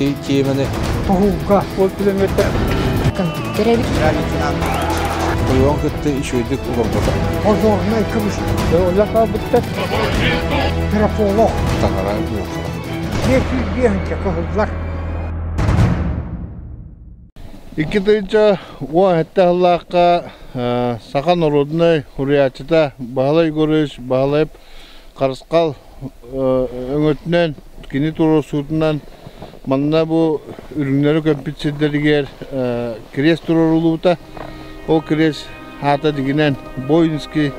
Ити тиэмэни Тоһууга ол пулеметтар Компьютер эбит. Тойон кытта үчүгэйдик олорбото. Позорнай кыбыстыы. Олох хаалбыттар. Трафолог. Таҥара уохара. 505 кыһыллар. 2017 сыллаахха саха норуодунай суруйааччыта Баһылай Егорович Баһылаев Харысхал өҥөтүнэн, кини туруорсуутунан манна бу үрүҥнэри көмпүт сирдэригэр крест туруоруллубута. Ол крест аата дигинэн Воинский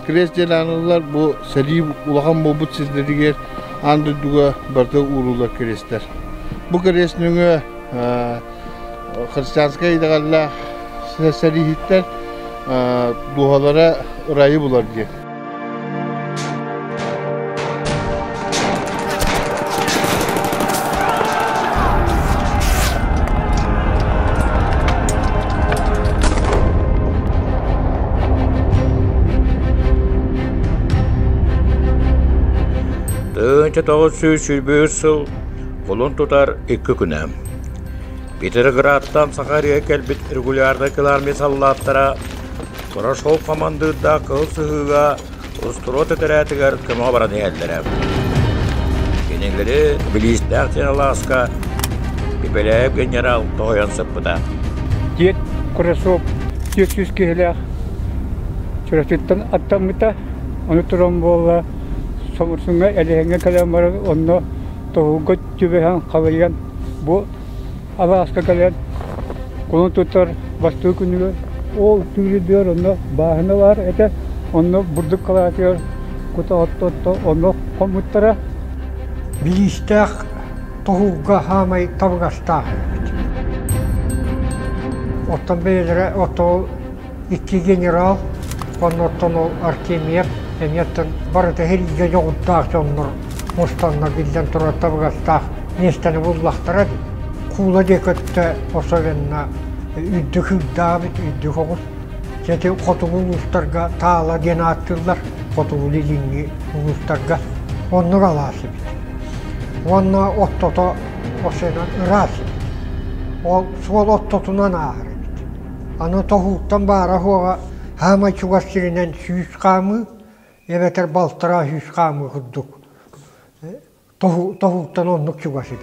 крест диэн ааныллар. Бу сэрии улахан буолбут сирдэригэр аан дойдуга барыта ууруллар крестэр. Бу крест нөҥүө христианскай итэҕэллээх сэрииһиттэр дууһалара ырайы булар диэн. Тыһыынча 923 сыл кулун тутар икки күнэ. Петроградтан Саха сиригэр кэлбит регулярнай кылаармыйа саллааттара Хорошов хамандыырдаах Кыһыл Сыһыыга устуруот этэрээтигэр көмөҕө баран иһэллэрэ. Кинилэри Билиистээх диэн алааска Пепеляев генерал тоһуйан сыппыта. Дед Курасов 400 киһилээх Чурапчыттан аттаммыта. Ону туран буолла Соморсуҥҥа Элиһэҥҥэ кэлэн баран онно тоһуурга түбэһэн халыйан бу алааска кэлэн кулун тутар бастакы күнүгэр ол түүрүдүөр онно бааһына баар этэ онно бурдук халаатыгар кута отто онно хоммуттара Билиистээх тоһуурга хаамай табыгастаах эбит. Оттон бэйэлэрэ ото икки генерал, оннуттан ол Артемьев эмиэттэн барыта сэриигэ дьоҕурдаах дьоннор мустаннар биллэн турар табыгастаах миэстэни буллахтара дии. Куула диэки өттө особенно үрдүк ыырдаабыт, үрдүк оҕус. Ити хотугу улуустарга таала диэн ааттыыллар, хотугу-илиҥҥи улуустарга. Оннук алаас эбит. Уонна оттото осенан ыраас эбит. Ол суол оттотунан ааһар эбит. Аны тоһууттан баара-суоҕа саамай чугас сиринэн 100 хаамыы эбэтэр балтараа 100 хаамыы курдук тоһууттан оннук чугас эбит.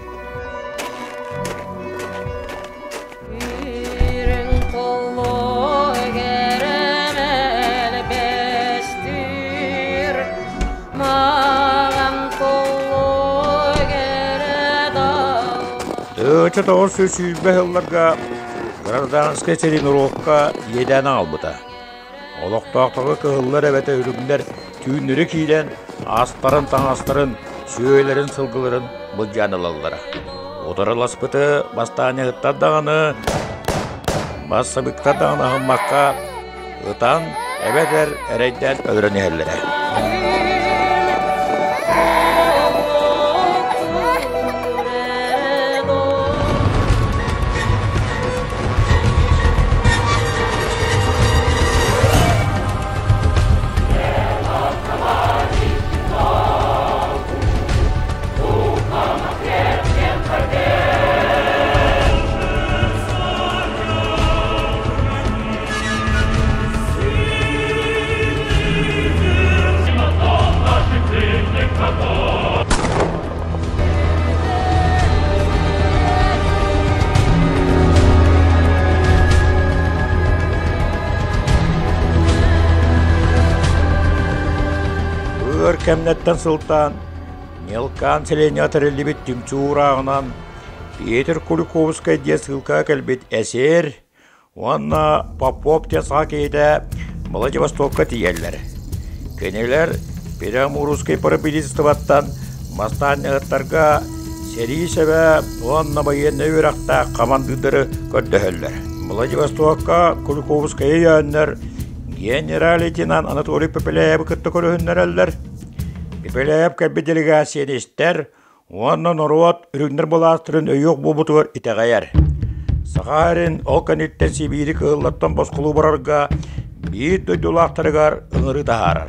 Тыһыынча 920 сылларга Гражданскай сэрии норуокка иэдээн аҕалбыта. Олохтоохторго кыһыллар эбэтэр үрүҥнэр түүннэри киирэн астарын-таҥастарын, сүөлэрин, сылгыларын былдьаан ылаллара. Утарыласпыты бастаанньаһыттар даҕаны, бассабыыктар даҕаны аһыммакка ытан эбэтэр эрэйдээн өлөрөн иһэллэрэ. Өр кэмнэртэн сылтаан Нелкан сэлиэнньэҕэ тэриллибит түмсүү уурааҕынан Петр Куликовскай диэн ссылкаҕа кэлбит эсер уонна Попов диэн саха киһитэ Владивостокка тиийэллэр. Кинилэр Перамурскай правительствоттан бастаанньаһыттарга сэрии сэбэ уонна байыаннай үөрэхтээх хамандыырдары көрдөһөллөр. Владивостокка Куликовскайы өйөөннөр генерал-лейтенант Анатолий Пепеляевы кытта көрүһүннэрэллэр. Пепеляев кэлбит делегацияны истэр уонна норуот үрүҥнэр былаастарын өйүөх буолбутугар итэҕэйэр. Саха сирин ол кэнниттэн Сибиири кыһыллартан босхолуу барарга биир дойдулаахтарыгар ыҥырыы таһаарар.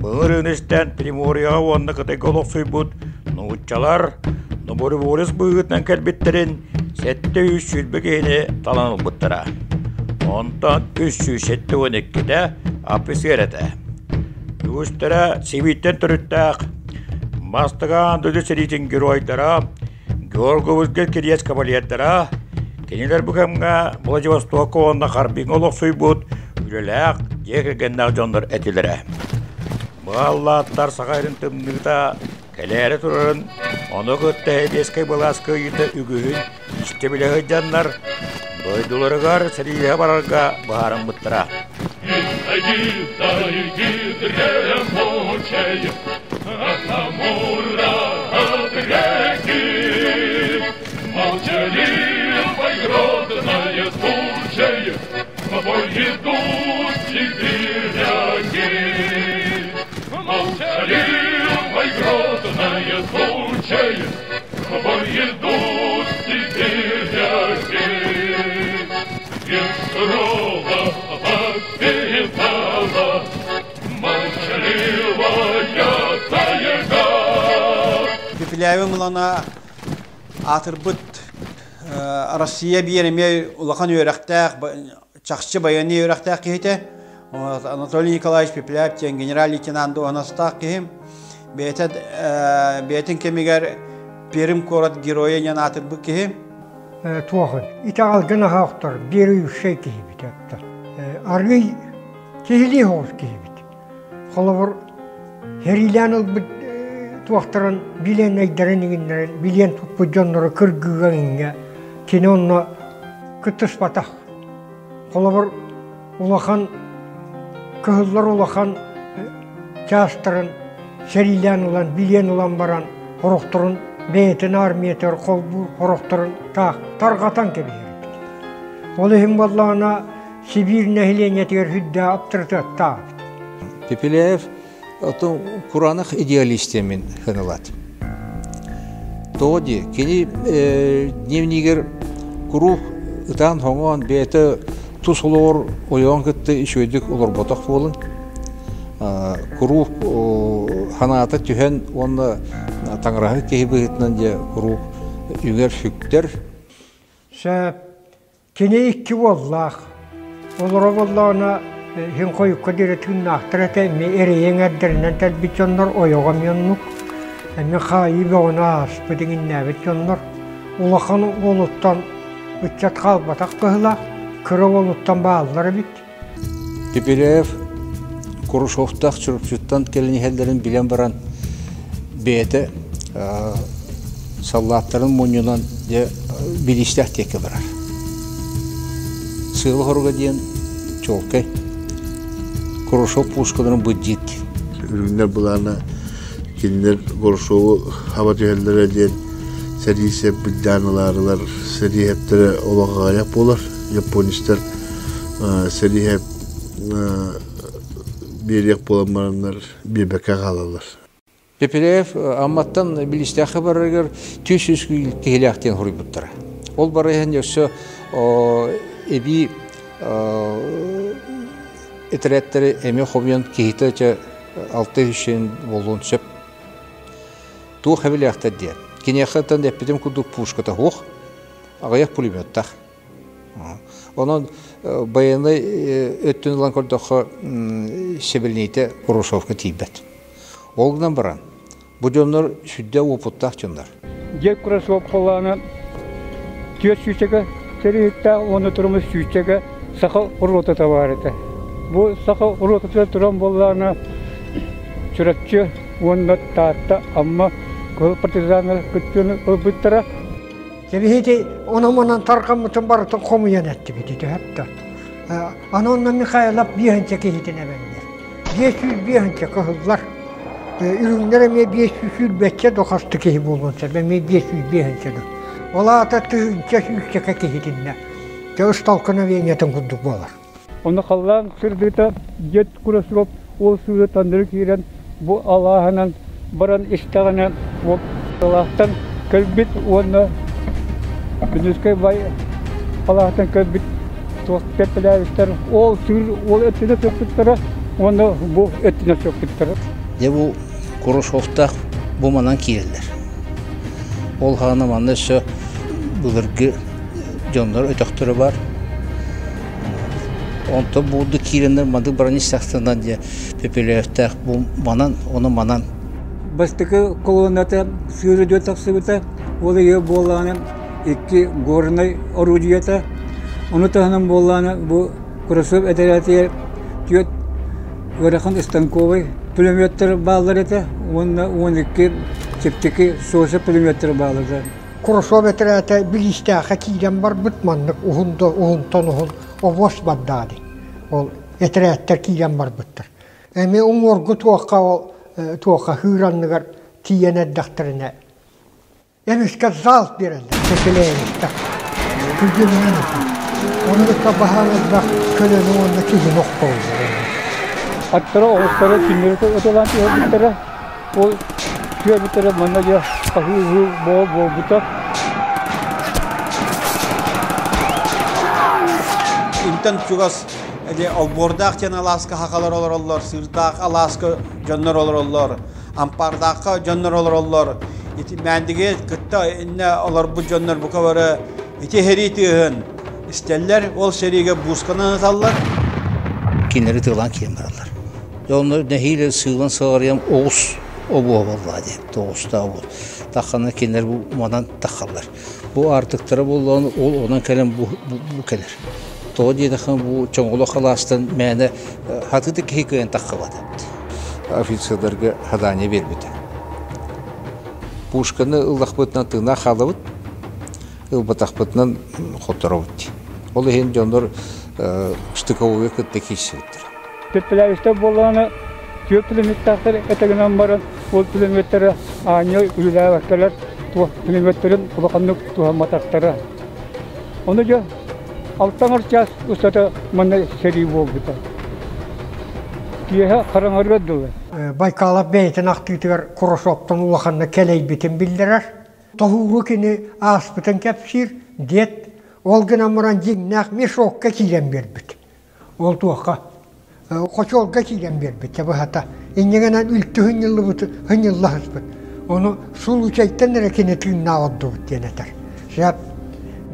Былырыын истэн Приморьеҕа уонна Кытайга олохсуйбут нууччалар, Доброволец быһыытынан кэлбиттэрин 720 киһини талан ылбыттара. Онтон 372-тэ офицер этэ. Үгүстэрэ Сибииртэн төрүттээх Бастакы дойду сэриитин геройдара Георгиевскай кириэс кавалердара кинилэр бу кэмҥэ Владивостокка уонна Харбиҥҥа олохсуйбут үлэлээх дьиэ кэргэннээх дьоннор этилэрэ. Бааллааттар Саха сирин тымныыта кэлээри турарын, ону кытта сэбиэскэй былаас кыайыыта үгүһүн истэ-билэ сылдьаннар, дойдуларыгар сэриигэ барарга быһаарыммыттара. Пепеляевым ылана аатырбыт Россия биир эмиэ улахан үөрэхтээх, чахчы байыаннай үөрэхтээх киһитэ. Анатолий Николаевич Пепеляев диэн генерал-лейтенант дуоһунастаах киһи. Бэйэтэ бэйэтин кэмигэр Пермь куорат геройа диэн аатырбыт киһи. Туох итэҕэлгэ наһаа охтор, верующай киһибит оттон. Арыый киһилии соҕус киһибит. Холобур, сэриилээн ылбыт туохтарын билиэннэйдэрин иҥиннэрин билиэн туппут дьоннору кыргыыга иҥҥэ кини онно кыттыспатах. Холобур, улахан кыһыллар улахан чаастарын сэриилээн ылан, билиэн ылан баран сорохторун бэйэтин армиятыгар холбуур, сорохторун таах тарҕатан кэбиһэр эбит. Ол иһин буоллаҕына Сибиир нэһилиэнньэтигэр үрдээх аптарытыаттаах. Пепеляев отон кураанах идеалистиэмин хынылат. Тоҕо дии, кини дневнигэр куруук ытаан-хоҥоон бэйэтэ тус олоҕор ойоҕун кытта үчүгэйдик олорботох буолан куруук санаата түһэн уонна таҥараһыт киһи быһыытынан дьэ куруук үҥэр-сүктэр. Сөп. Кини икки уоллаах. Олоро буоллаҕына иһин хойукка диэри тыыннаахтар этэ, эмиэ эрэйиҥ эрдэринэн тэлбит дьоннор ойоҕо эмиэ оннук. Эмиэ хаайыы бөҕөнү ааспыт иҥиннээбит дьоннор. Улахан уолуттан ыччат хаалбатах быһыылаах, кыра уолуттан бааллар эбит. Пепеляев Курушовтаах Чурапчыттан кэлэн иһэллэрин билэн баран бэйэтэ саллааттарын мунньунан дьэ билиистээх диэки барар. Сыала хоруга диэн чуолкай Курушов пушкаларын быдьыыт. Үрүҥнэр былаана кинилэр Курушову хаба түһэллэрэ диэн сэрии сэп былдьаан ылаарылар сэрии сэптэрэ олох аҕыйах буолар. Японецтар сэрии сэп биэриэх буолан бараннар биэрбэккэ хаалаллар. Пепеляев Амматтан Билистээххэ барарыгар 200 киһилээх диэн хоруйбуттара. Ол бара иһэн өссө эбии этэрээттэри эмиэ хомуйан киһитэ чэ 600 буолуон сөп. Туох эбилээхтэр диэн. Киниэхэ эппитим курдук пушката суох, аҕыйах пулеметтаах. Онон байыаннай өттүн ылан көрдөххө, сэбилниитэ Курушевка тиийбэт. Ол гынан баран, бу дьоннор сүрдээх уопуттаах дьоннор. Дьиэ кроссовкалаана түөрт сүүсчэкэ сэрииһиттээх уонна турумус сүүсчэкэ саха уруотата баар этэ. Бу саха уруотатыгар туран буоллаҕына Чурапчы уонна Таатта, Амма кыһыл партизаннар кыттыыны ылбыттара. Кэбиһити онон-манан тарҕаммытын барытын хомуйан эттибит ити сөптө. Аны онно Михайлов биэһинчэ киһитин эбэннэр. 505 кыһыллар. Үрүҥнэр эмиэ 520 до хасты киһи буолуон сөп, эмиэ 505 до. Ол аата тыһыынча сүүсчэкэ киһитиннэ. Дьэ ыстолкновениетын курдук буолар. Онно халлаан сырдыыта дед Курасов ол сыыһы таҥнары киирэн бу алааһынан баран истэҕинэ алаастан кэлбит уонна Күнүскэй бай алааһыттан кэлбит туох тэппэлээбиттэр ол сыыр ол өттүнэ сыппыттара уонна бу өттүнэ сыппыттара. Дьэ бу Курашовтаах бу манан киирэллэр. Ол хаана манна өссө былыргы дьоннор өтөхтөрө бар. Онтон буурду киирэннэр мандык баран истэхтэринэн дьэ Пепеляевтээх бу манан, ону манан. Бастакы колонната сыыры дьон тахсыбыта, ол иһэ буоллаҕына икки горнай орудиета, ону таһынан буоллаҕына бу Курасов этэрээтигэр түөрт ыарахан станковай пулеметтар бааллар этэ уонна 12 чэпчэки соса пулеметтар бааллар этэ. Курасов этэрээтэ Билиистээххэ киирэн барбыт маннык уһун да уһунтан уһун обуос бардаҕа Ол этэрээттэр киирэн барбыттар. Эмиэ уҥуоргу туохха ол туохха хыыр анныгар тиийэн эрдэхтэринэ эмискэ залп биэрэллэр Пепеляевичтар. Күргүөмүнэн этим. Ону кытта баһаам элбэх көлөнү уонна киһини охтоллор. Аттара оҕустара кинилэри ытылаан түһэрбиттэрэ. Ол түһэрбиттэрэ манна дьэ хаһыы-ыһыы буолбута. Интэн чугас олбуордаах диэн алааска хахалар олороллор, сыырдаах алааска дьоннор олороллор, ампаардаахха дьоннор олороллор. Ити Мээндиги кытта иннэ олорбут дьоннор бука бары ити сэрии тыаһын истэллэр, ол сэриигэ буусканан ыталлар. Кинилэри тыалаан киирэн бараллар. Дьоннор нэһиилэ сыылан сыҕарыйан оҕус обуо буоллаҕа диэн, тоҕустаах обуо. Таххана кинилэр бу манан таххаллар. Бу аартыктара буоллаҕына ол онон кэлэн бу, бу кэлэр. Тоҕо диэтэххэ бу Чоҥоло халаастан мээнэ хатыыта киһи кыайан таххыбат эбит. Офицердарга задание биэрбитэ. Пушканы ыллахпытынан тыыннаах хаалабыт, ылбатахпытынан хотторобут. Ол иһин дьоннор штыковую кытта киирсибиттэр. Пепеляевичтар буоллаҕына түөрт пулеметтаахтар этэгинэн баран ол пулеметтара аанньа үлэлээбэккэлэр пулеметтарын улаханнык туһамматахтара. Ону дьэ алтан чаас устата манна сэрии буолбута. Киэһэ хараҥарыар дылы. Байкалов бэйэтин ахтыытыгар Курашовтан улаханнык кэлэйбитин биллэрэр. Тоһууру кини ааспытын кэпсиир, диэт, ол гынан баран дьиҥнээх мешокка киирэн биэрбит. Ол туохха хочуолга киирэн биэрбит быһата. Инньэ гынан үлтү хынньыллыбыт хынньыллаһыспыт. Ону сулучайтан эрэ кини тыыннаах ордубут диэн этэр. Сөп.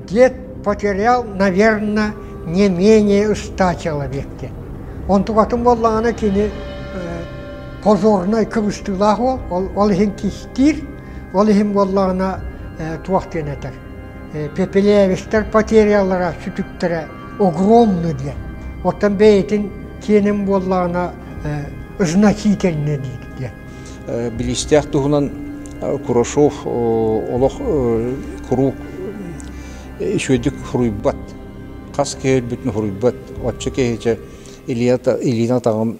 Дед потерял, наверное, не менее 100 человек диэн. Онтукатын буоллаҕына кини позорнай кыбыстыылаах уол, ол иһин кистиир, ол иһин буоллаҕына туох диэн этэр. Пепелевичтэр потерялара, сүтүктэрэ огромный диэн. Оттон бэйэтин киэнин буоллаҕына значительный диир диэн. Билиистээх туһунан Курашов олох куруук үчүгэйдик суруйбат. Хас киһи өлбүтүн суруйбат. Оччо киһичэ Ильина атаҕын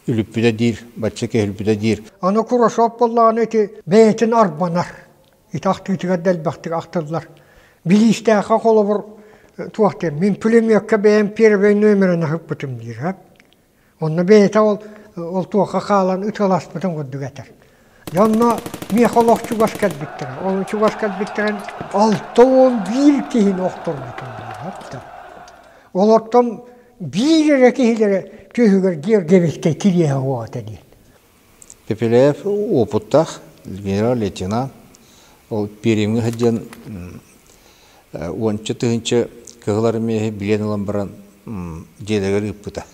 үлүппүтэ диир, бачча киһи өлбүтэ диир. Аны Курашов буоллаҕына ити бэйэтин арбанар. Ити ахтыытыгар да элбэхтик ахтыллар. Билиистээххэ холобур туох диэн, мин пулеметка бэйэм первый номерын аһыппытым диир. Онно бэйэтэ ол ол туохха хаалан ыталаспытын курдук этэр. Дьэ онно миэхэ олох чугас кэлбиттэрэ. Ол чугас кэлбиттэрин 61 киһини охторбутум диир. Олортон биир эрэ киһилэрэ түөһүгэр Георгиевичкэй кириэһэ уоҕа диэн. Пепеляев уопуттаах генерал-лейтенант, ол Пермҥэ сылдьан уонча тыһыынча кыһыл армияһы билиэн ылан баран дьиэлэригэр ыыппыта.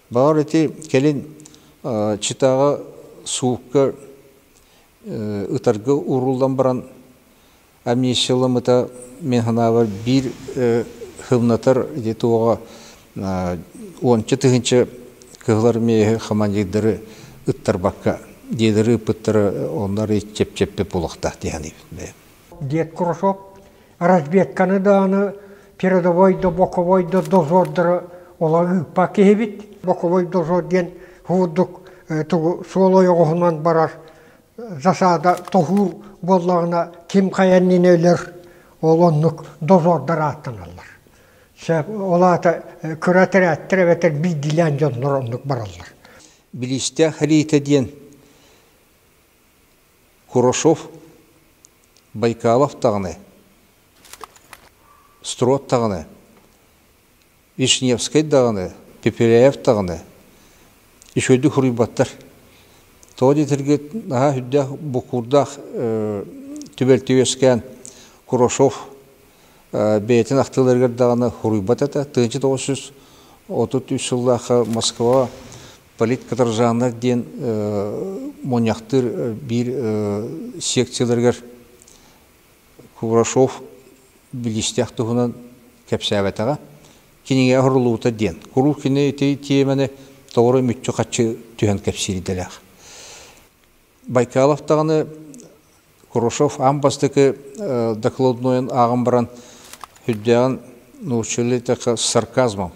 Баҕар ити кэлин Читаҕа суукка ытарга ууруллан баран амнистияламмыта мин санаабар биир хымнатар ити туоҕа уонча тыһыынча кыһыл армияһы командирдары ыттарбакка дьиэлэри ыппыттара онно арый чэпчэппит буолуохтаах дии саныыбын бэйэм. Дед Курашов разведканы даҕаны передовой да боковой да дозордары ола ыыппат киһибит. Боковой дозор диэн курдук тугу суол ойоҕоһунан барар засада тоһуур буоллаҕына ким хайа иннинэ өлөр ол оннук дозордар ааттаналлар. Ол аата кыра тэрээттэр эбэтэр биирдиилээн дьоннор оннук бараллар. Билиистээх Рита диэн Курашов, Байкалов даҕаны, Строд даҕаны, Вишневскай даҕаны, Пепеляев даҕаны үчүгэйдик суруйбаттар. Тоҕо диэтэргит наһаа сүрдээх буккуурдаах түбэлтэ үөскээн Курашов бэйэтин ахтыыларыгар даҕаны хоруйбат этэ. 1933 сыллаахха Москва политкаторжаннар диэн мунньахтыыр биир секцияларыгар Курашов билиистээх туһунан кэпсээбэтэҕэ. Кинигэ оһоруллубута диэн. Куруук кини ити тиэмэни тоҕо мүччү-хаччы түһэн кэпсиир идэлээх. Байкалов даҕаны Курашов аан бастакы докладнойун ааҕан баран сүрдээҕин научили сарказмом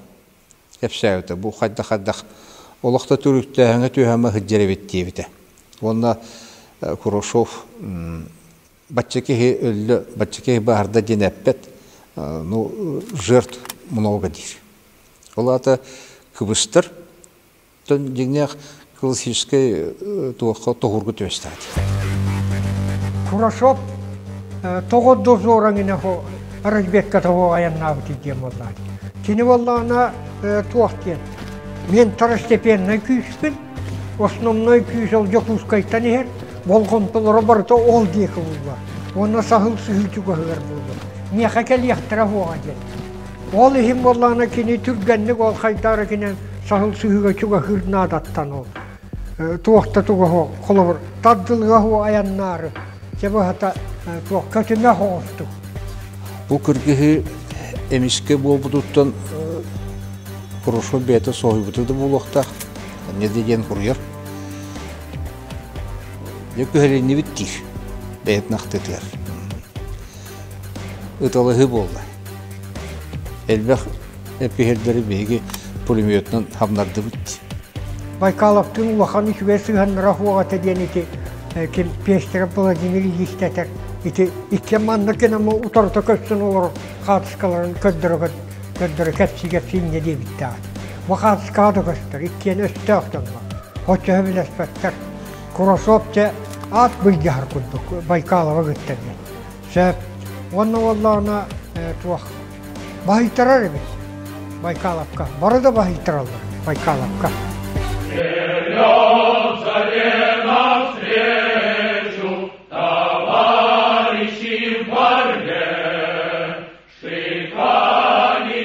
кэпсээбитэ. Бу хайдах-хайдах олох да түрүктээһиҥҥэ түһэмэ сылдьар эбит диэбитэ. Уонна Курашов бачча киһи өллө, бачча киһи баһарда диэн эппэт, ну, жертв много диир. Ол аата кыбыстар, дьиҥнээх классическай туохха тоһуурга түбэстэҕэ. Курашов тоҕо дозораҥына разведка того айаннаабыт диэн буоллаҕа. Кини буоллаҕына туох диэн мен второстепеннай күүспүн, основной күүс ол Дьокуускайтан иһэр, болҕомтолоро барыта ол диэки булла. Уонна саһыл сыһыы чугаһыгар буолла. Миэхэ кэлиэхтэрэ суоҕа диэн. Ол иһин буоллаҕына кини түргэнник ол хайдаары кинен саһыл сыһыыга чугаһыыр наадаттан ол. Туох да туга суох, холобур, тардылыга суох айаннаары, дьэ быһата туох көтүмэх оҕустук. Бу кыргыһыы эмискэ буолбутуттан Хорошо бэйэтэ соһуйбута да буолуохтаах. Эмиэ да диэн хуруйар. Дьэ күһэлиннибит диир. Бэйэтин ахтыытыгар. Ыталаһыы буолла. Элбэх эпиһэрдэри биһиги пулеметунан хамнардыбыт. Байкаловтыын улахан үчүгэй сыһыаннара суох этэ диэн ити ким Пестеров Владимир Ильич этэр. Ити икки маннык гынан утарыта көстөн олорор хаартыскаларын көрдөрө көрдөрө кэпсии-кэпсии инньэ диэбиттээх. Бу хаартыскаҕа да көстөр, иккиэн өстөөх дьоннор. Оччоһо билэспэттэр. Курашов дьэ аат былдьаһар курдук Байкалова кытта диэн. Сөп. Уонна буоллаҕына туох баһыйтарар эбит Байкаловка. Бары да баһыйтараллар Байкаловка. Товарищи в борьбе, Шиками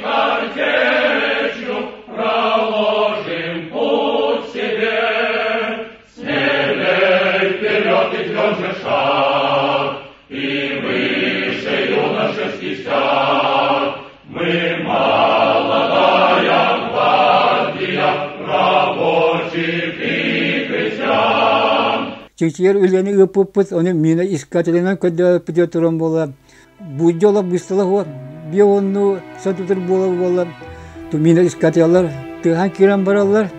картечью проложим путь себе. Смелей вперед и тверже шаг, и выше юношеский стяг. Мы молодая гвардия рабочих и крестьян. Чичиер үлэни ыыппыппыт, ону мина искателинэн көрдөбүппүтүгэр туран буола Бу дьоло быстала хуа био сатутар буола буола мина искателлар тыахан киирэн бараллар.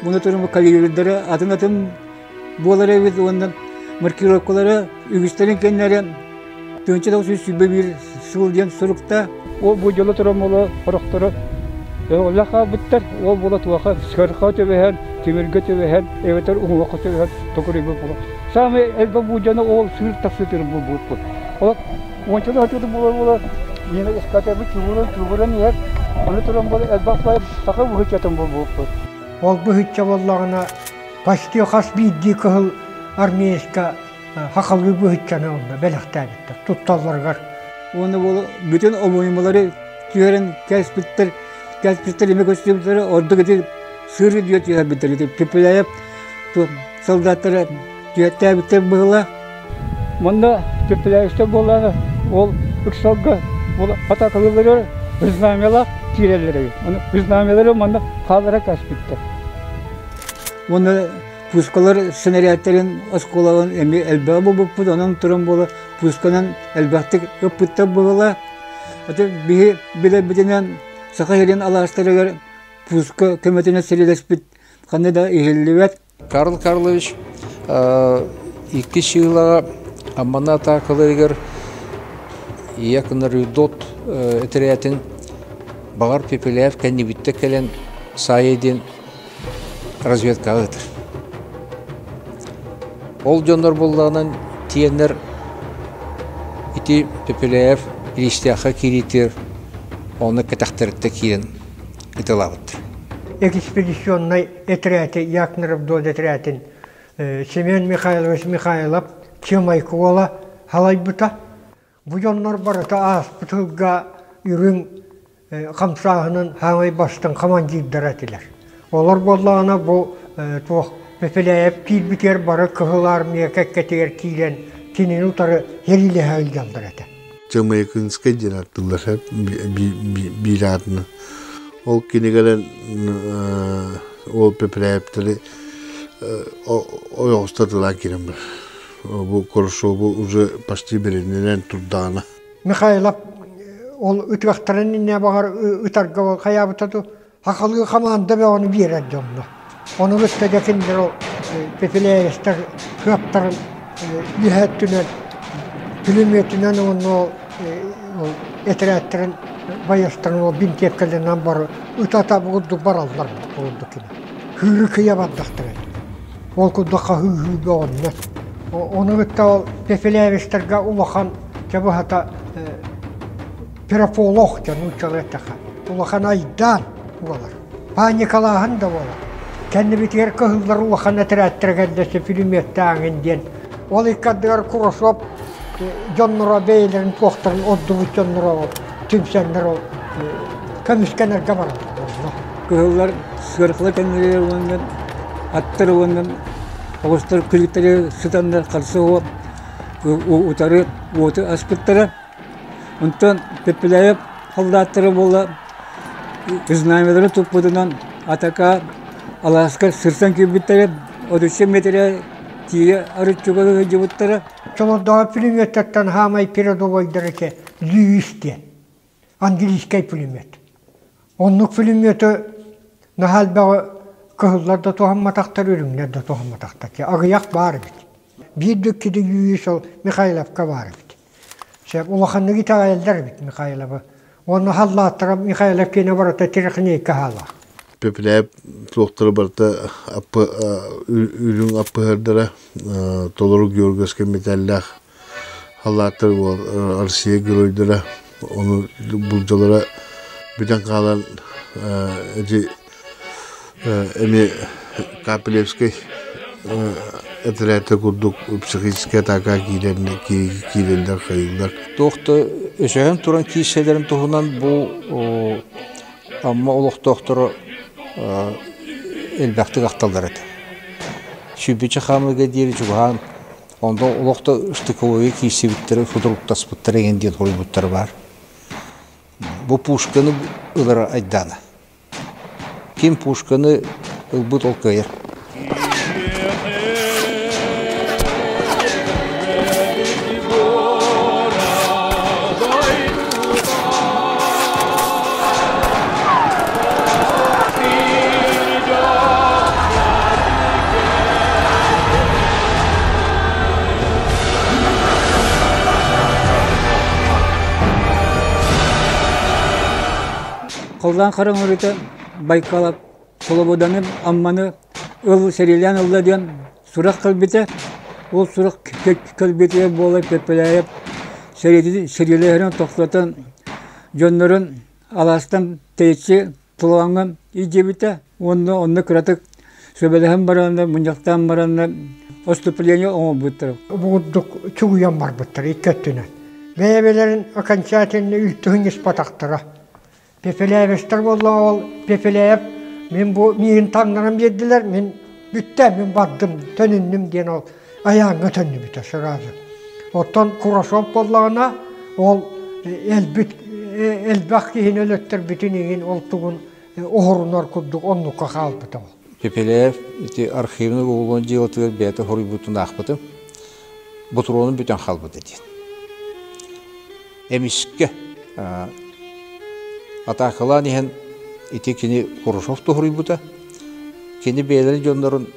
Буну турун калибрдары атын-атын буолар эбит уонна маркировкалара үгүстэрин кэннэрэ 1921 сыл диэн сурукта. Ол бу дьоло туран буола хорохторо Олла хаалбыттар, ол буола туоха сыарха төбөһөн, тимиргэ төбөһөн, эбэтэр уҥуохха төбөһөн токуруйбут буола. Самый элбэх бу дьоно ол сыыр тахсытыр булбуппут. Ол уонча да буола буола мина искатабыт чугуран чугуран иһэр, аны туран буола элбэх бай саха быһыччатын булбуппут. Ол быһычча буоллаҕына почти хас биирдии кыһыл армейска хахалыы быһыччаны онно бэлэхтээбиттэр тутталларыгар. Уонна буола бүтүн обоймалары түһэрэн кэспиттэр, кэспиттэр эмэ көстүбүттэрэ ордук ити сыр диэ түһэрбиттэр ити Пепеляев солдаттара түһэртээбиттэр быһыла. Манна Пепеляевтар буоллаҕына ол ыксалга ол атаакалыылларыгар знамялаах киирэллэр эбит. Ону знамялары манна хааллара кэспиттэр. Уонна пускалар сэнэрээттэрин оскуолаларын эмиэ элбэҕи булбуппут, онон туран буола пусканан элбэхтик ыппыттар буолала. Аты биһи билэрбитинэн Саха сирин алаастарыгар пуска көмөтүнэн сэриилэспит ханна да иһиллибэт. Карл Карлович икки сыылаҕа Аммана атаакаларыгар Якнарюдот этэрээтин баҕар Пепеляев кэннибиттэ кэлэн Саайа диэн разведкаҕа ыытар. Ол дьоннор буоллаҕынан тиэннэр ити Пепеляев Илистээххэ киириитигэр онно кэтэхтэриттэн киирэн ыталаабыттар. Экспедиционнай этэрээти Якнаров этрээтин Семен Михайлович Михайлов Чымайкы уола Халайбыта. Бу дьоннор барыта ааспыт сылга үрүҥ хамсааһынын хаамай бастыҥ командирдара этилэр. Олор буоллаҕына бу туох Пепеляев киирбитигэр бары Кыһыл Армия кэккэтигэр киирэн кинини утары сэриилэһэ сылдьаллар этэ. Чамайкинскай диэн аттылар биир аатынан. Ол кинигэлэр ол Пепеляевтары ойоҕостотулаан киирэн бар. Бу Хорошову уже почти бэлэмнэнэн турдаҕына. Михайлов ол ытыахтарын иннэ баҕар ытарга хайаабыта ту хахалыы хамаанда бөҕөнү биэрэр дьонно. Ону кытта дьэ кинилэр ол Пепеляевтар кыаптарын үөһэ өттүнэн пулеметунан уонна ол этэрээттэрин байыастарын ол бинтиэпкэлэринэн бары ыта-ыта курдук бараллар курдук кини. Кыыры кыйа бардахтара. Ол курдук хаһыы-ыһыы бөҕөннөр. Ону кытта ол Пепелевичтарга улахан чэ быһата пирополох диэн нууччалыы эттэххэ улахан айдаан буолар. Паникалааһын да буолар. Кэннибитигэр кыһыллар улахан этэрээттэрэ кэллэсэ пулеметтааҥын диэн. Ол икки ардыгар Курашов дьонноро бэйэлэрин туохтарын ордубут дьонноро түмсэннэр ол көмүскэнэргэ бараллар. Кыһыллар сыаркыла кэннилэригэр уонна аттар уонна оҕустар күлүктэригэр сытаннар харса уот утары уоту аспыттара. Онтон Пепеляев солдаттара буола знамялары туппутунан атака алааска сырсан киирбиттэрэ, 33 метрэ тиийэ арыччыга сылдьыбыттара. Чолордооҕу пулеметтартан хаамай передовойдар этэ Льюис диэн английскай пулемет. Оннук пулеметы наһаа элбэҕи кыһыллар да туһамматахтар, үрүҥнэр да туһамматахтар. Аҕыйах баар эбит. Биир да икки Льюис ол Михайловка баар эбит. Сөп улаханнык итэҕэйэллэр эбит Михайловы. Уонна халлааттара Михайлов киэнэ барыта тирихниэйкэ хаалаах. Пепеляев туохтара барыта үрүҥ аппыһардара толору Георгиевскай мэтээллээх халлааттар Россия геройдара ону булдьалара бүтэн хаалан эти эмиэ Капелевскай этэрээтэ курдук психическэй атака киирэн киирэллэр хайыыллар. Туох да өсөһөн туран киирсэлэрин туһунан бу Амма олохтоохторо элбэхтик ахталлар этэ. Сүүрбэччэ хаамыыга диэри чугаһаан онно олох да штыковойга киирсибиттэрэ, сутуруктаспыттара эҥин диэн хоруйбуттара баар. Бу пушканы ылара айдаана. Ким пушканы ылбыт ол кыайар. Холлоон хараҥарыта Байкалап Солободаны Амманы ыл сэриилээн ылла диэн сурах кэлбитэ. Ол сурах кэлбитигэр буола Пепеляев сэриилэһэрин тохтотон дьоннорун алаастан тэйиччи тулааҥҥа илдьибитэ уонна онно кыратык сүбэлэһэн бараннар, мунньахтаан бараннар отступление оҥорбуттара. Бу курдук чугуйан барбыттар икки өттүнэн. Бэйэ-бэйэлэрин окончательно үлтүһүн испатахтара. Пепеляевичтар буоллаҕа ол Пепеляев мин бу миигин таҥнаран биэрдилэр, мин бүттэ, мин бардым, төнүннүм диэн ол айааҥҥа төннүбүтэ сразу. Оттон Курашов буоллаҕына ол элбит элбэх киһини өлөттөрбүтүн иһин ол тугун оһорунар курдук оннукка хаалбыта ол. Пепеляев ити архивный уголовнай дьыалатыгар бэйэтэ хоруйбутун аахпытым. Ботуруонун бүтэн хаалбыта диэн. Эмискэ атаакалаан иһэн ити кини Хорошов туһуруйбута. Кини бэйэлэрин дьоннорун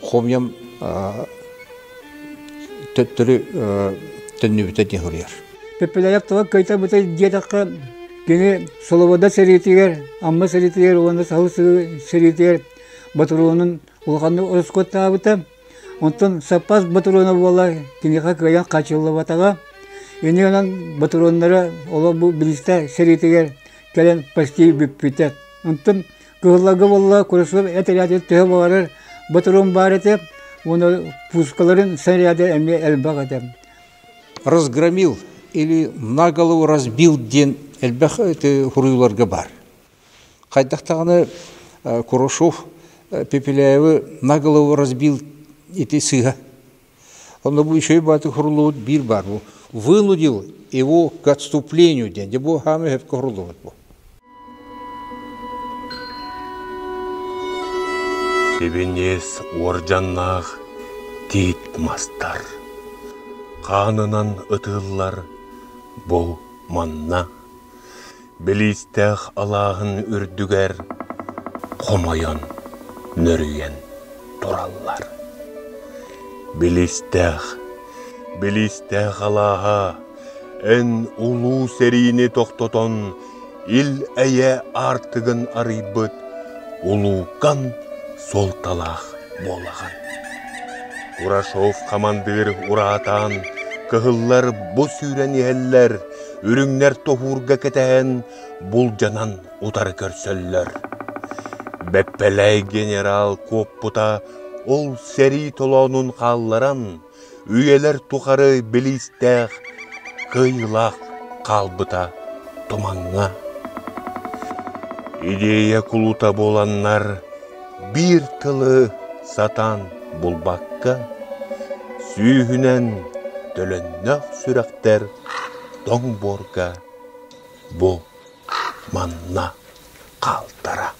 хомуйан төттөрү төннүбүтэ диэн суруйар. Пепеляев тоҕо кыайтарбыта диэтэххэ, кини Солобода сэриитигэр, Амма сэриитигэр уонна Саһыл сэриитигэр ботуруонун улаханнык ороскуоттаабыта. Онтон саппаас ботуруона буола киниэхэ кыайан хааччыллыбатаҕа. Иннинэн ботуруоннара олох бу билистэ сэриитигэр кэлэн почти бүппүтэ. Онтон кыһылларга буолла Курасов этэрээти төһө баҕарар ботуруон баар этэ уонна пускаларын снаряда эмиэ элбэх этэ. Разгромил или на голову разбил диэн элбэх хуруйууларга баар. Хайдах даҕаны Курашов Пепеляевы на голову разбил ити сыыһа. Онно бу үчүгэй баатык хуруллубут биир баар бу. Вынудил его к отступлению диэн. Дьэ бу хаамы сөпкө хуруллубут бу. Сибиньиэс уордьаннаах тиит мастар хаанынан ытыыллар бу манна. Билиистээх алааһын үрдүгэр хомойон нөрүйэн тураллар. Билиистээх, билиистээх алааһа эн улуу сэриини тохтотон ил-эйэ аартыгын арыйбыт улуукан суолталаах буолаҕын. Курашов хамандыыр ураатаан кыһыллар бу сүүрэн иһэллэр, үрүҥнэр тоһуурга кэтэһэн булдьанан утары көрсөллөр. Бэппэлэй генерал куоппута ол сэрии толоонун хаалларан, үйэлэр тухары билиистээх, кыайыылаах хаалбыта тумаҥҥа. Идея кулута буоланнар биир тылы сатаан булбакка, сүүһүнэн төлөннөөх сүрэхтэр тоҥ буорга бу манна хаалтара.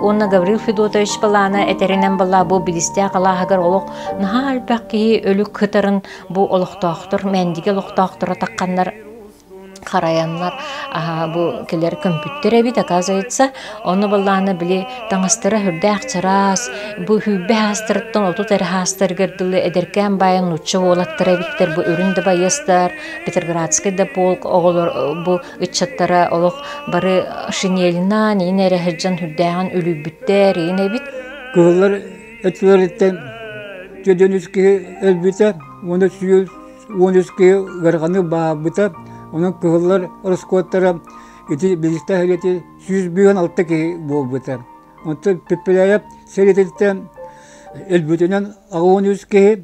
Уонна Гаврил Федотович балаана этэринэн балаа бу билистээх алааһыгар олох наһаа элбэх киһи өлүк кытарын бу олохтоохтор Мэндигэ олохтоохторо тахханнар харайаннар бу кэлэр көмпүттэр эбит оказывается ону баллаана били таҥастара үрдээх чараас бу хүүрбэ хаастарыттан 30 эрэ хаастарыгар дылы эдэркээн баайан нуучча уолаттара эбиттэр бу үрүн да байыастар Петроградский да полк оҕолор бу ыччаттара олох бары шинелинан иин эрэ сылдьан үрдээҕин үлүйбүттэр иин эбит. Кыһыллар өттүлэриттэн 403 киһи өлбүтэ уонна 13 киһи ыараханнык баһаарбыта. Онон кыһыллар ороскуоттара ити билистэ сэриити 156 киһи буолбута. Онтон Пепеляев сэриититтэн өлбүтүнэн 83 киһи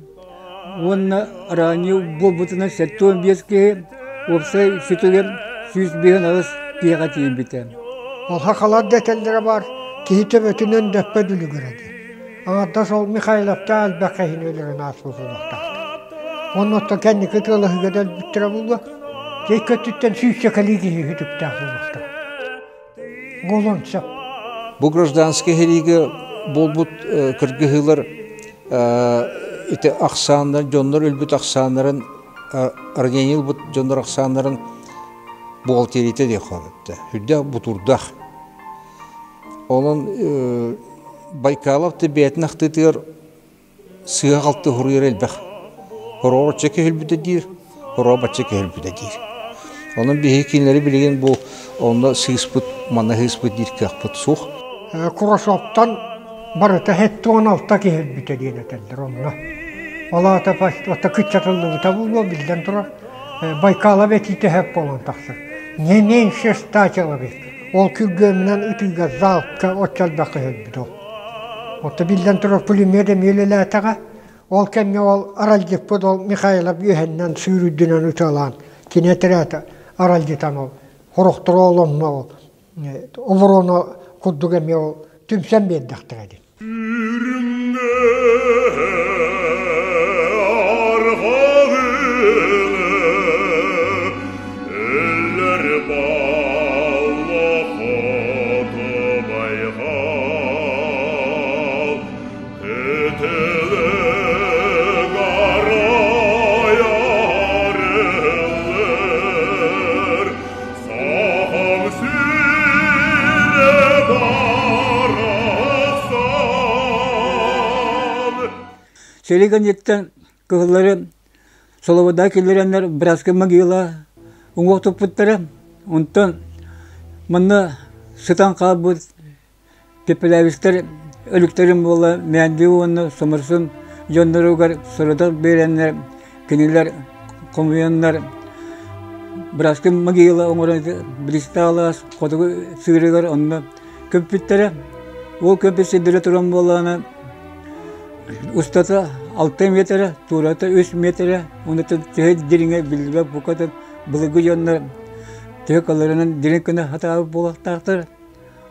уонна ранее буолбутунан 75 киһи, уопсай сүтүгэр 158 киһиэхэ тиийбитэ. Ол хахалар да этэллэрэ баар, киһи төбөтүнэн дөппөт үлүгэрэ диэн. Аҥардас ол Михайловтаах элбэх киһини өлөрөн ааспыт буолуохтаахтар. Уонна оттон кэнники тыалаһыыга да өлбүттэрэ буолуо. Дьэ көттүттэн сүүсчэ кэлии киһи сүтүктээх буолуохтара. Буолуон сөп. Бу гражданскай сэриигэ буолбут кыргыһыылар ити ахсааннар, дьоннор өлбүт ахсааннарын, ранение ылбыт дьоннор ахсааннарын бухгалтерията диэх хоһуттар. Үрдээх бутуурдаах. Онон Байкалов да бэйэтин ахтыытыгар сыыһа-халты суруйар элбэх. Хороҕор оччо киһи диир, хороҕор бачча киһи диир. Онон биһиги кинилэри билигин бу онно сыыспыт, манна сыыспыт диир кыахпыт суох. Курашовтан барыта 76 киһи өлбүтэ диэн этэллэр онно. Ол аата кыччатыллыбыта буолуо биллэн турар. Байкалов этиитэ сөп буолан тахсар. Не меньше 100 человек. Ол күргүөмүнэн ытыыга залпка оччо элбэх өлбүт ол. Отто биллэн турар пулемет эмиэ үлэлээтэҕэ. Ол кэмҥэ ол аралдьыппыт ол Михайлов үөһэннэн сыыр үрдүнэн ытыалаан кини этэрээт аралдьытан ол хорохторо ол онно ол оборона курдук эмиэ ол түмсэн биэрдэхтэрэ дии. Сэрии кэнниттэн кыһыллары Солобода киллэрэннэр Братскай могила уҥуох туппуттара. Онтон манна сытан хаалбыт Пепелявистар өлүктэрин буола Мээндиги уонна Соморсун дьонноругар сорудах биэрэннэр, кинилэр хомуйаннар Братскай могила оҥорон Бристалаас хотугу сыырыгар онно Көмпүттэрэ. Ол көмпүт сирдэрэ туран буоллаҕына устата 6 метрэ, туората 3 метрэ, уонна төһө дириҥэ биллибэт букатын былыргы дьоннор төһө каларынан дириҥ гына хатаабыт буолуохтаахтар.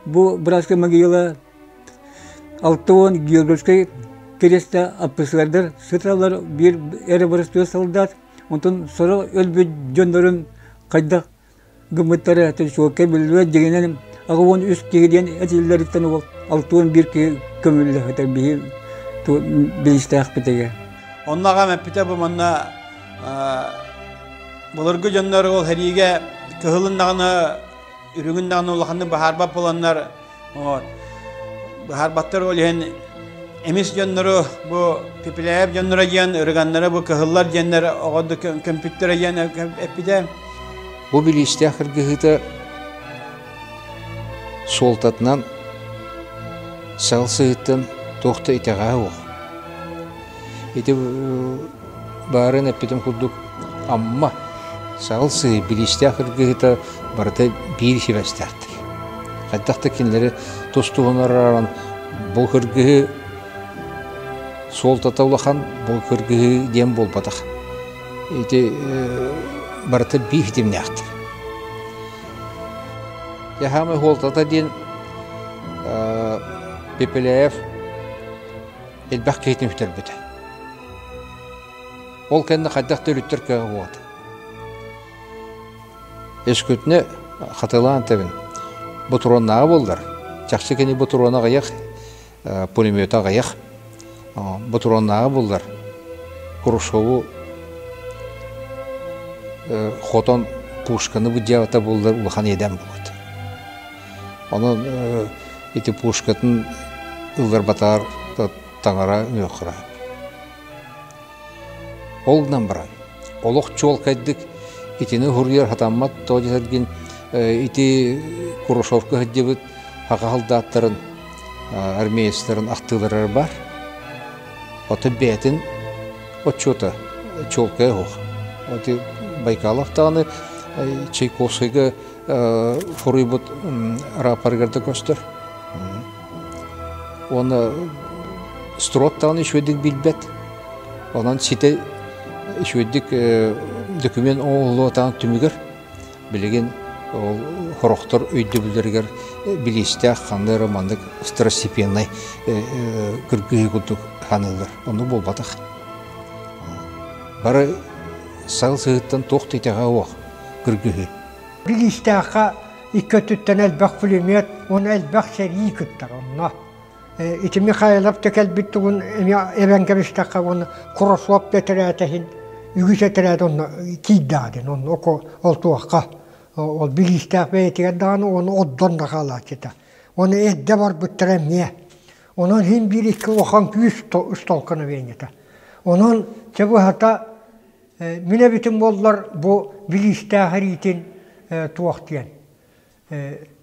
Бу братская могила 60 Георгиевскай кириэстэ аппысылардар сыталлар биир эрэ боростуой солдат. Онтон сорох өлбүт дьоннорун хайдах гыммыттара чуолкай биллибэт дьиҥинэн 83 киһи диэн этиллэриттэн ол 61 киһи көмүллэ сытар биһи билистээхпитигэр. Онно аҕам эппитэ бу манна былыргы дьоннор ол сэриигэ кыһылын даҕаны үрүҥүн даҕаны улаханнык баһаарбат буоланнар вот баһаарбаттар ол иһин эмис дьоннору бу Пепеляев дьонноро диэн ырыганнары бу кыһыллар диэннэр оҕо көмпүттэрэ диэн эппитэ. Бу билиистээх кыргыһыыта суолтатынан сал сыһыттан туох да итэҕэһэ суох. Ити баарын эппитим курдук Амма саҕыл сыһыы билиистээх кыргыһыыта барыта биир сибээстээхтэр. Хайдах да кинилэри тус-туһунан арааран бу кыргыһыы суолтата улахан, бу кыргыһыы диэн буолбатах. Ити барыта биир ситимнээхтэр. Дьэ, суолтата диэн Пепеляев элбэх киһитин сүтэрбитэ. Ол кэннэ хайдах да өрүттэр кыаҕа буолбата. Өскөтүнэ хатылаан этэбин, ботуруоннааҕа буоллар, чахчы кини ботуруона аҕыйах, пулемета аҕыйах, ботуруоннааҕа буоллар, Хрущеву хотон пушканы быдьаабата буоллар улахан иэдээн буолуот. Онон ити пушкатын ылларбатаар таҥара үөххүрэ. Ол гынан баран, олох чуолкайдык итини уһуруйар сатаммат тоҕо диэтэргин ити Курашовка сылдьыбыт саха солдаттарын, армеецтарын ахтыылара бар. Оттон бэйэтин отчуота чуолкайа суох. Ити Байкалов даҕаны Чайковскайга хоруйбут рапорыгар да көстөр. Уонна Строд даҕаны үчүгэйдик билбэт. Онон ситэ үчүгэйдик документ оҥоһуллуотаҕын түмүгэр билигин ол хорохтор өйдөбүллэригэр билиистээх ханна эрэ маннык второстепеннай кыргыһыы курдук ханыыллар. Оннук буолбатах. Бары сал сыһыттан туох да итэҕэ суох кыргыһыы. Билиистээххэ икки өттүттэн элбэх пулемет уонна элбэх сэрии кыттар онно. Ити Михайлов да кэлбит тугун эмиэ эбэн кэбистэххэ уонна Курашов да этэрээтэһин үгүс этэрээт онно киирдэҕэ диэн онно ол туохха ол билиистээх бэйэтигэр даҕаны уонна отдон да хаалааччыта. Уонна эрдэ барбыттара эмиэ. Онон иһин биир икки улахан күүс столкновениета. Онон чэ быһата мин эбитим буоллар бу билиистээх эриитин туох диэн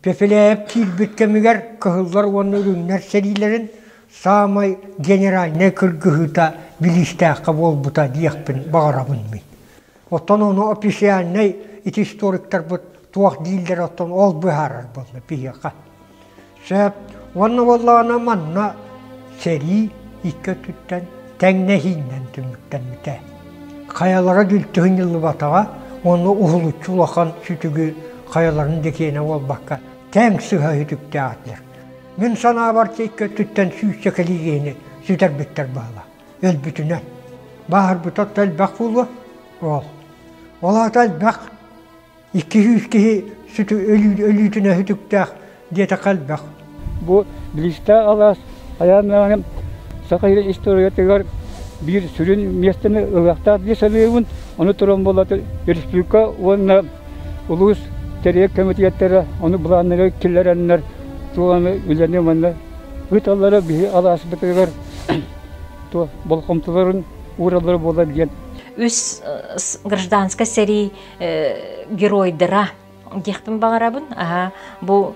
Пепеляев киирбит кэмигэр кыһыллар уонна үрүҥнэр сэриилэрин саамай генеральнай кыргыһыыта Билиистээххэ буолбута диэхпин баҕарабын мин. Оттон ону официальнай ити историктарбыт туох дииллэр оттон ол быһаарар буолла биһиэхэ. Сөп. Уонна буоллаҕына манна сэрии икки өттүттэн тэҥнэһиинэн түмүктэммитэ. Хайалара дүлтүһүн ыллыбатаҕа уонна уһулуччу улахан сүтүгү хайаларын да киэнэ буолбакка тэҥ сыһа сүтүктээх этилэр. Мин санаабар икки өттүттэн сүүсчэ кэлиигиһини сүтэрбиттэр баала. Өлбүтүнэн. Бааһырбыта элбэх буолуо. Ол. Ол аата элбэх 200 киһи сүтү өлүүтүнэ сүтүктээх диэтэххэ элбэх. Бу Билиста алаас айаан Саха сирин историятыгар биир сүрүн миэстэни ылыахтаах дии саныыбын. Ону туран буолла республика уонна улуус тэрийэр кэмитиэттэрэ ону былааннары киллэрэннэр туох үлэни манна ыыталлара биһи алааспытыгар болҕомтолорун уураллара буолар диэн. Үс гражданскай сэрии геройдара диэхпин баҕарабын. Аһа бу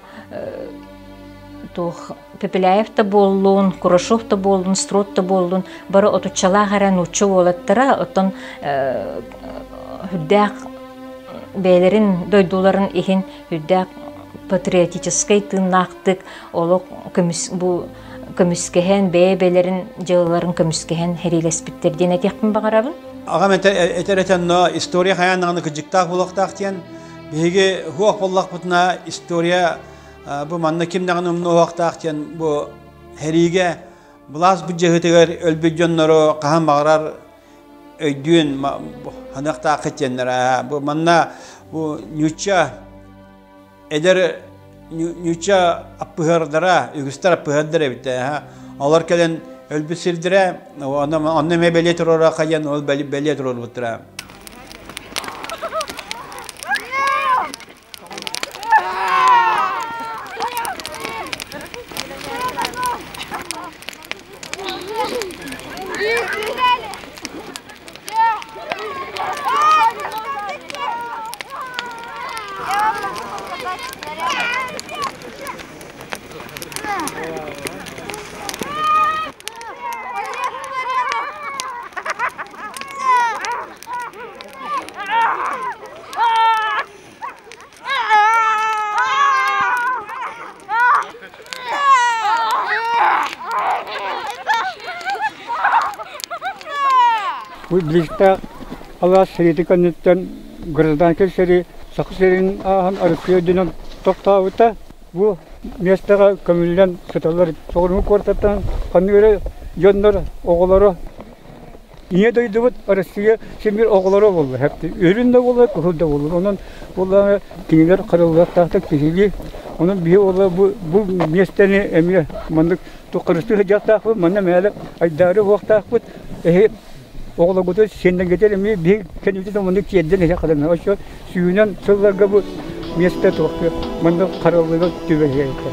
туох Пепеляев да буоллун, Курашов да буоллун, Строд да буоллун бары отуччалаах эрэ нуучча уолаттара, оттон үрдээх бэйэлэрин дойдуларын иһин үрдээх Патриотическай тыыннаахтык олох көмүс бу көмүскэһэн бэйэ-бэйэлэрин дьыалаларын көмүскэһэн сэриилэспиттэр диэн этиэхпин баҕарабын. Аҕам этэр этэнно история хайаан даҕаны кыдьыктаах буолуохтаах диэн биһиги хуох буоллахпытына история бу манна ким даҕаны умнуохтаах диэн бу сэриигэ былаас быдьаһытыгар өлбүт дьоннору хаһан баҕарар өйдүүн ханыахтааххыт диэннэр бу манна бу ньучча эдэр ньучча аппыһыардара үгүстэр аппыһыардар эбит олор кэлэн өлбүт сирдэрэ онно эмиэ бэлиэ туруора хайан ол бэлиэ туруорбуттара. Бу билиста алаас сэриити кэнниттэн гражданскай сэрии Саха сирин ааһан Арассыыйа үрдүнэн тохтообута. Бу миэстэҕэ көмүллэн сыталлар. Соҕуруу куортаттан ханнык эрэ дьоннор оҕолоро Ийэ дойдубут Россия син оҕолоро буолла. Үрүн да буолла, кыһыл да буолла. Онон буолла кинилэр хараллыахтаахтар киһилии. Онон биһи буолла бу бу миэстэни эмиэ маннык туххарыстыы сылдьыахтаахпыт, манна мээлэ айдаары уохтаахпыт. Эһи оҕолоргутун сиэннэргитин эмиэ биһи кэннибитин маннык тиэрдэн иһэ хадан. Оччо сүүнэн сылларга бу миэстэ туохтур маннык хараллыга түбэһиэхтэр.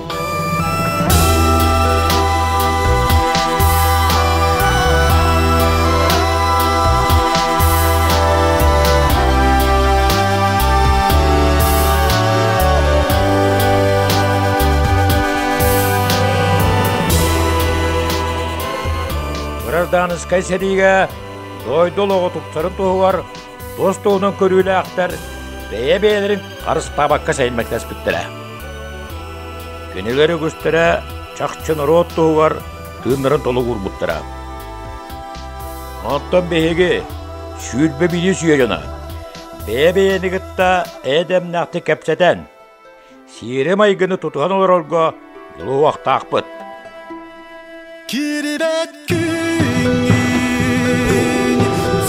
Гражданскай сэриигэ дойду олоҕо тупсарын туһугар тус туһунан көрүүлээхтэр бэйэ-бэйэлэрин харыстаабакка сэймэктэспиттэрэ. Кинилэр үгүстэрэ чахчы норуот туһугар тыыннарын толук уурбуттара. Оттон биһиги 21 үйэ дьоно бэйэ-бэйэни кытта эдэмнээхтик кэпсэтэн, сиэри-майгыны тутуһан олорорго дьулуһуохтаахпыт. Кирибэт күҥҥүн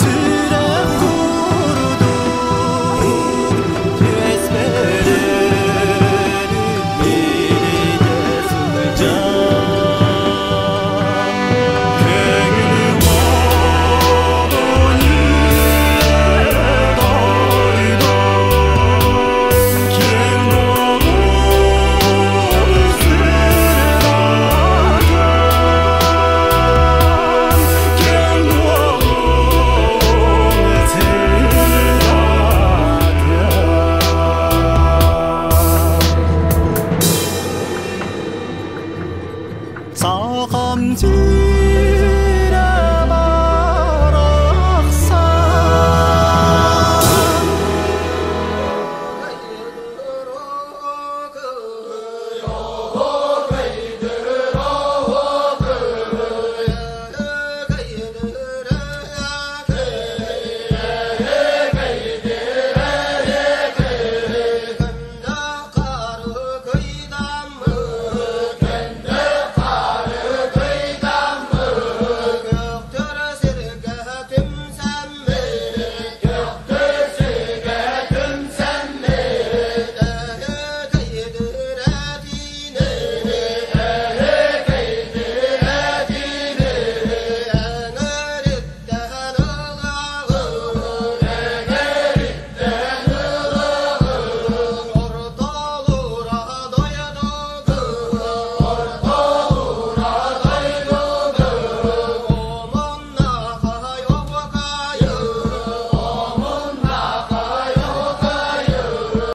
сүрэх курдук түөспэр илдьэ сылдьар көҥүл модун дойдум киэҥ долун сырдатан киэҥ долун сырдатан. Сахам.